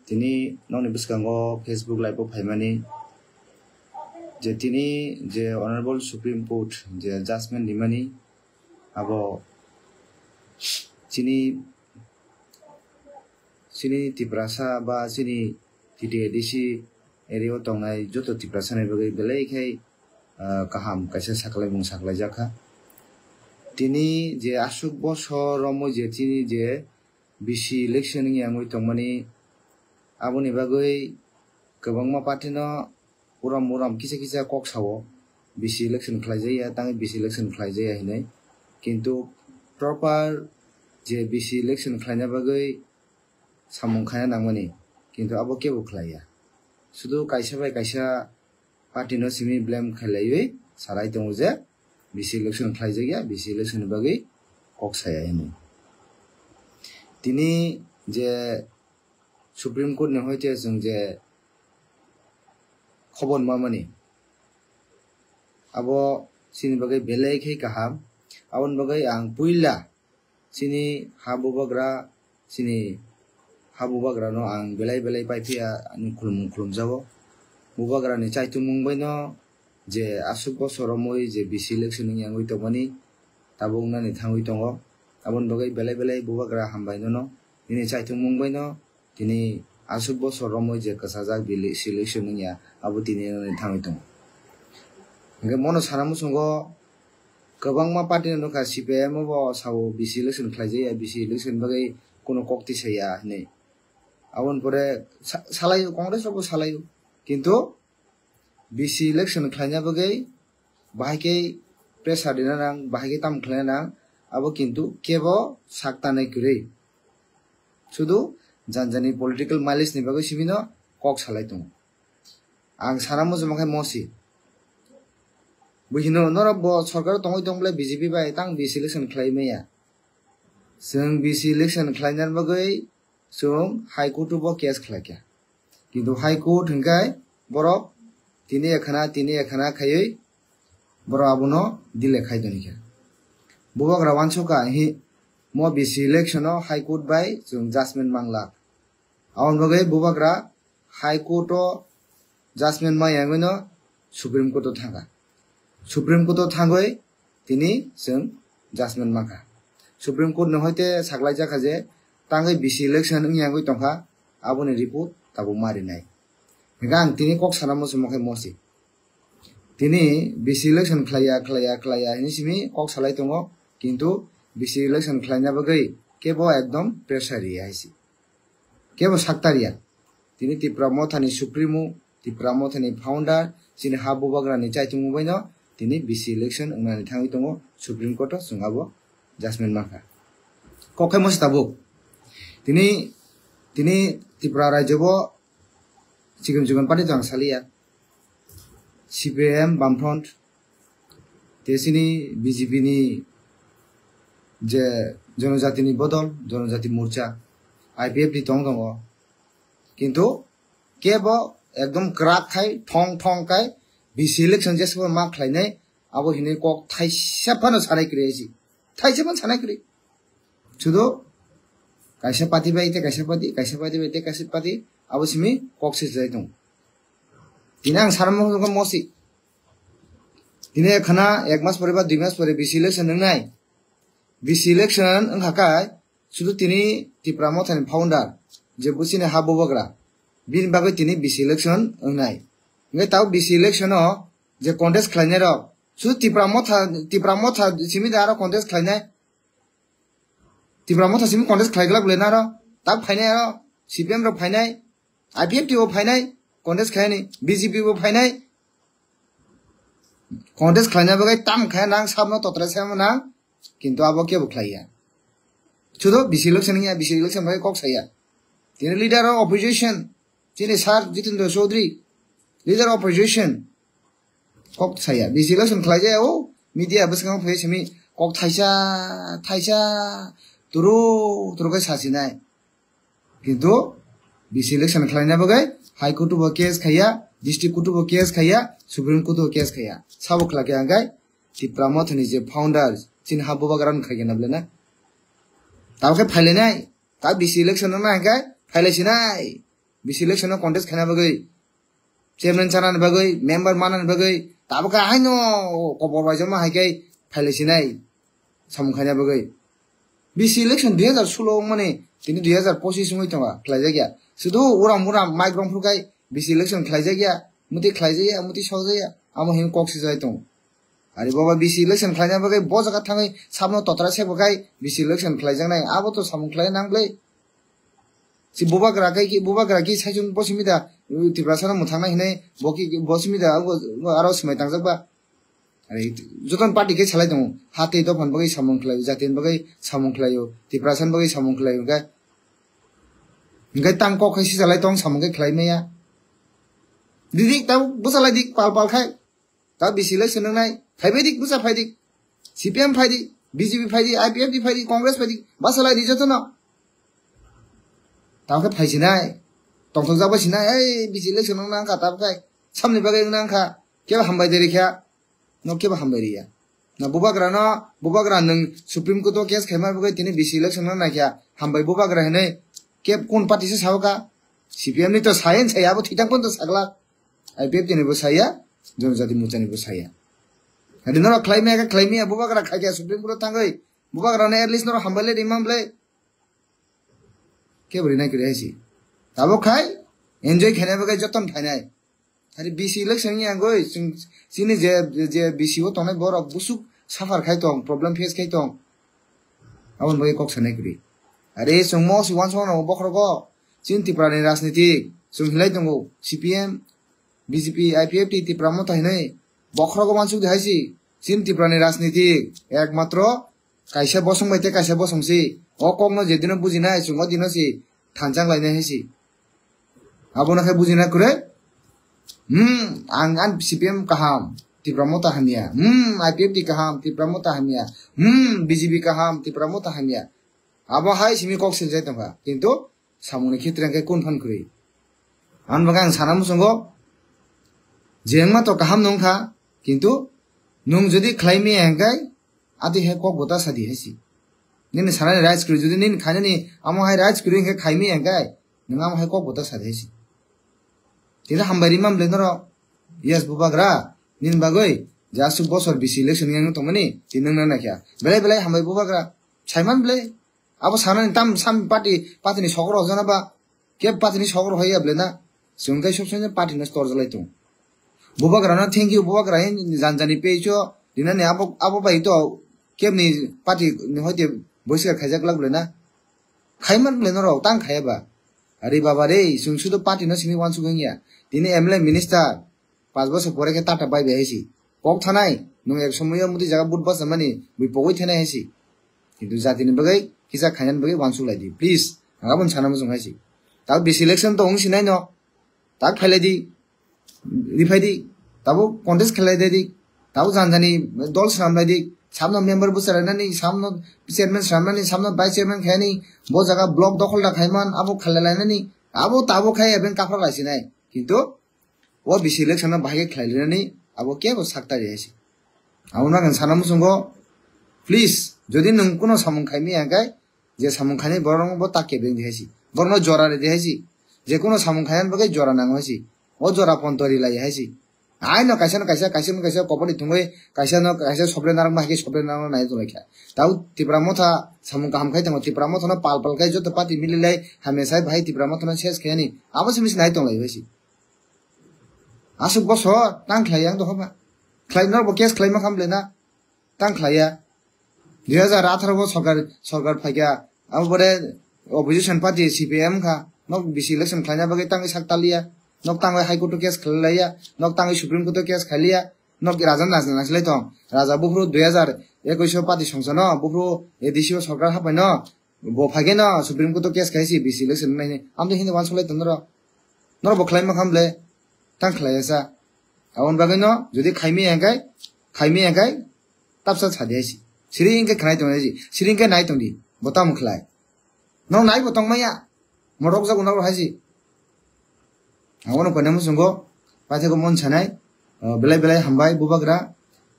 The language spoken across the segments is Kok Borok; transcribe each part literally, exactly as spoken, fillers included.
Tini nokni bwskango Facebook live o phaimani je tini je Honorable Supreme Court je judgment rimani abo chini, chini Tiprasa ba chini T T A D C area o tongnai joto Tiprasa ni bagwi belai khai, ah, kaham kaisa saklaimung saklaijakha. Tini je aswk bosor romwi je chini je B C election wngya wngwi tongmani, aboni bagwi kwbangma party no urom urom kisa kisa kok sao, B C election khlaijakya, tangwi B C election khlaijakya hinwi. Kintu proper je B C election khlaina bagwi samung khaina nangmani, kintu abo kebo khlaiya. Sudu kaisa bai kaisa party no simi blame khailaiwi salai tongo je B C election khlaijakya, B C election ni bagwi kok saya hinwi. Tini je Supreme Court ni hoite chwng je khobor mamani, abo chini bagwi belai khe kaham. Aboni bagwi ang puila chini ha bubagra, chini ha bubagra no ang belai belai paiphiya, ani khulumung khulumjago. Bubagra ni chaitumung bai no je aswk bosor romwi je B C election wngya wngwi tongmani, tabuk wngnani thangwi tongo. Aboni bagwi belai belai bubagra hambai nono, nini chaitumung bai no tini aswk bosor romwi je kwchajak bili selection wngya, abo tini wngwi thangwi tongo. Hwnkhe mono sana muchungo kwbangma party no nukha, C P I M bo sao B C election khlaijakya, B C election bagwi kuno kok tisaya hinwi. Aboni pore sa-, salaio, Congress rokbo salaio. Kintu B C election khlaina bagwi bahai khe pressure rina nang, bahai khe tamo khlaina nang, abo kintu kebo sak tanai kwrwi. Sudu janjani political mileage ni bagwi simi no kok salai tongo. Ang sana muchungma khe mosi. Buhino norok bo sorkar tongwi tong bole B J P bai tang B C election khlai maya. Chwng B C election khlaina bagwi chwng High Court o bo case khlaikha. Kintu High Court hwnkhe borok tini ekhana, tini ekhana khaiwi borok abono delay khai tonikha. Bubagra wansukha hi mo B C election o High Court bai chwng judgment mangla. Aboni bagwi bubagra High Court o judgment maya wngwi no Supreme Court o thangkha. Supreme Court o thangwi tini chwng judgment mankha. Supreme Court ni hoite saklaijakha je tangwi B C election wngya wngwi tongkha, aboni report tabuk ma rinai. Hwnkhe ang tini kok sana muchungma khe mosi. Tini B C election khlaiya, khlaiya, khlaiya hinwi simi kok salai tongo, kintu B C election khlaina bagwi kebo ekdom pressure riya hai se. Kebo saktarya. Tini Tipra Mothani Supremo, Tipra Mothani founder, chini ha bubagrani chaichungma baino tini B C election wngnani thangwi tongo Supreme Court o, chwng abo judgment mankha. Kok khe mosi tabuk. Tini, tini Tripura rajyo bo chikon chikon party to ang saliya. C P I M, Bamfront, te chini B J P ni je Jonojati ni bodol, Jonojati Morcha, I P F T tong tongo. Kintu kebo ekdom kwrak khai, thong thong khai, B C election jesbo ma khlainai, abo hinwi kok thaisa phano sanai kwrwi aisi. Thaisa phano sanai kwrwi. Sudo kaisa party bai te kaisa party, kaisa party bai te kaisa party, abo simi kok se jai tongo. Tini ang sarmo mosi. Tini khana ek mas pore ba dui mas pore B C election wngnai. B C election wngkha kai, sudu tini Tipra Mothani founder, je buchini ha bubagra, bini bagwi tini B C election wngnai. Hwnkhe tao B C election o je contest khlainai rok, sudu Tipra Motha, Tipra Motha simi da aro contest khlainai. Tipra Motha simi contest khlai glak le naro, tak phainai aro, C P M rok phainai, I P F T bo phainai, contest khaini, B J P bo phainai. Contest khlaina bagwi tam khe nang sabno totra se nang, kintu abo kebo khlaiya. Sudo B C election ya, B C election bai kok saya. Tini leader of opposition, chini sir Jitendra Chaudhary, leader of opposition, kok saya. B C election khlai jaya o, media bwskango phai simi kok thaisa, thaisa, turu, turu khe sasinai. Kintu B C election khlaina bagwi High Court bo case khaiya, District Court bo case khaiya, Supreme Court bo case khaiya. Sabo khlai khe angkai Tipra Mothani je founder, chini ha bubagra no khai khe na bwlai na. Tamo khe phailainai, ta B C election no na angkai phailai sinai. B C election no contest khaina bagwi, chairman chanani bagwi, member manani bagwi, tabuk khe haino kobor bai joma hai khe phailai sinai samung khaina bagwi. B C election dui hazar solo wngmani tini dui hazar pochis wngwi tongo, khlaijak ya. Sudu uram uram mic rong phuru khai B C election khlaijak ya, muti khlaijak ya, muti sokjak ya, amo hin kok sijai tongo. Ari boba B C election khlaina bagwi bo jaga thangwi sabno totra sebo khai B C election khlaijaknai, abo to samung khlai nang bwlai. Si bubagra khai ki, bubagra ki saichung bo simi da, Tiprasa no mwthangna hinai, bo ki, bo simi da, abo, abo aro swmai tangjak ba. Ari joton party khe salai tongo, ha tei dophani bagwi samung khlai, jatini bagwi samung khlaio, Tiprasani bagwi samung khlaio, hwnkhe, hwnkhe tang kok khai sijalai tong samung khe khlai maya. Didik tabuk bwsalai dik pal pal khai. Ta B C election wngnai, phaibai dik, bwsa phai dik. C P M phai di, B J P phai di, I P F T phai di, Congress phai di, bwsalai di jotono. Tamo khe phai sinai, tongthok jaba sinai, ei B C election wngna wngkha, tamo khai samni bagwi wngna wngkha, kebo hambai de rikha, no kebo hambai riya. Na bubagra no, bubagra nwng Supreme Court o case khaima bagwi tini B C election wngna naikha, hambai bubagra hinwi kebo kun party se saoka, C P M ni to sayen saya, abo thitang pon to saglak. I P F T ni bo saya, Jonojati Morcha ni bo saya. Adi norok khlai maya khe khlai maya, bubagra khai khe Supreme Court o thangwi, bubagra no at least norok hambai le rimam ble. Kebo rinai kwrwi hai si. Tabuk khai, enjoy khainai bagwi joton phainai. Ari B C election ni angoi, chwng, chini je, je B C o tongnai borok busuk suffer khai tong, problem face khai tong. Aboni bagwi kok sanai kwrwi. Are chwng mo si uansukna nango bokhorogo. Chini Tripura ni rajniti chwng hinlai tongo. C P M, B J P, I P F T, Tipra Motha hinwi bokhorogo uansuk di hai si. Chini Tripura ni rajniti ekmatro kaisa bosong bai tei kaisa bosong si. O kok no je dino bujinai chwng o dino si thanchang lainai hai si. Abono khe bujina kwrwi. Hmm, ang, ang C P M kaham, Tipra Motha hamya. Hmm, I P F T kaham, Tipra Motha hamya. Hmm, B J P kaham, Tipra Motha hamya. Abo hai simi kok siljai tongkha. Kintu samungni khitre khe kun phan kwrwi. Ang bagwi ang sana muchungo, je wngma to kaham nungkha, kintu nung jodi khlai maya hwnkhe, ati hai kok bota sadi hai si. Nini sanani rights kwrwi, jodi nini khainani amo hai rights kwrwi hwnkhe khai maya hwnkhe, nwng amo hai kok bota sadi hai si. Tini hambai rimam le norok, yes bubagra, nini bagwi, je aswk bosor B C election yang tongmani, tini nang naikha. Belai belai hambai bubagra, saiman belai. Abo sanani tam sam party, party ni sokro jana ba, kebo party ni sokro hoya ble na, chwng tai sob somoi party no tor jalai tong. Bubagra no thank you, bubagra hin janjani page o, dinani abo, abo bai to, kebni party ni hoite boiska khaijak lak ble na. Khaiman ble norok, tang khaya ba. Are baba re, chwng sudo party no simi uansuk wngya. Tini M L A minister, Panch bosor pore khe tata bai bai hai si. Kok thanai, nwng ek somoyo muti jaga but basa mani, bui pogwi thanai hai si. Kintu jatini bagwi, kisa khainani bagwi uansuk lai di. Please, ang aboni sana muchung hai si. Tabo B C election to wng sinai no. Tak phailai di, riphai di, tabo contest khlai di, tabo janjani dol swnam lai di, samno member bwsa lainani, samno chairman swnamnani, samno vice chairman khainani, bo jaga block dokhol da khaiman, abo khlai lainani, abo tabo khai even kaphra lai sinai. Kintu, o B C election no bahai khe khlai lainani, abo kebo sak ta rihai si. Abo no ang sana muchungo, please, jodi nwng kuno samung khai maya hwnkhe, je samung khainai borok no bo tak kebeng di hai si. Borok no jora ri di hai si. Je kuno samung khainani bagwi jora nango hai si. O jora ponto ri lai hai si. Ai no kaisa no kaisa, kaisa no kaisa kopor ni thungwi, kaisa no kaisa sobre narwk ma hai khe sobre narwk no nai tong lai kha. Tabo Tipra Motha samung kaham khai tongo, Tipra Motha no pal pal khai joto party mili lai hamya sai bahai Tipra Motha no ses khai ani. Abo se misi nai tong lai hai si. Aswk bosor tang khlai yang dohor ba. Khlai norok bo case khlai ma kham le na. Tang khlai ya. Dui hazar atharo bo sorkar, sorkar phaikha. Abo pore opposition party C P M kha. Nok B C election khlaina bagwi tangwi sak taliya. Nok tangwi High Court o case khlai laiya. Nok tangwi Supreme Court o case khlai liya. Nok raja nas nas lai tong. Raja buphuru dui hazar ekush o party songcha no. Buphuru A D C o sorkar hapai no. Bo phaikhe no Supreme Court o case khai si B C election nai. Amdo hindi uansuk lai tong norok. Norok bo khlai ma kham le. Tang khlai ya sa. Aboni bagwi no jodi khaimi ya kai, khaimi ya kai, tapsa sadi hai si. Siri hwnkhe khnai tong di, siri hwnkhe nai tong di, bo tamo khlai. Nok nai bo tong maya, morok jago nok hai si. Abono koina muchungo, paithakgo mon sanai, ah, belai belai hambai, bubagra,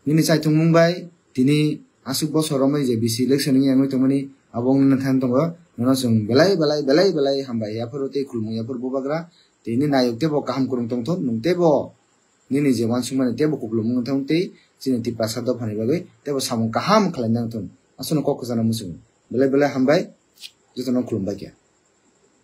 nini chaithung mung bai, tini aswk bosor romwi je B C election wngwi tongmani, abo wngna thang tongo, Nono chwng belai belai belai belai hambai yaphuru tei khulumung yaphuru bubagra, tei nini nayok teibo kaham kwrwng tongthon, nwng teibo nini je uansukmani teibo kupulung wngthong tei chini Tiprasa dophani bagwi teibo samung kaham khlai nangthon. Aswkno kok kwchana muchungo. Belai belai hambai, jotono khulumbai khe.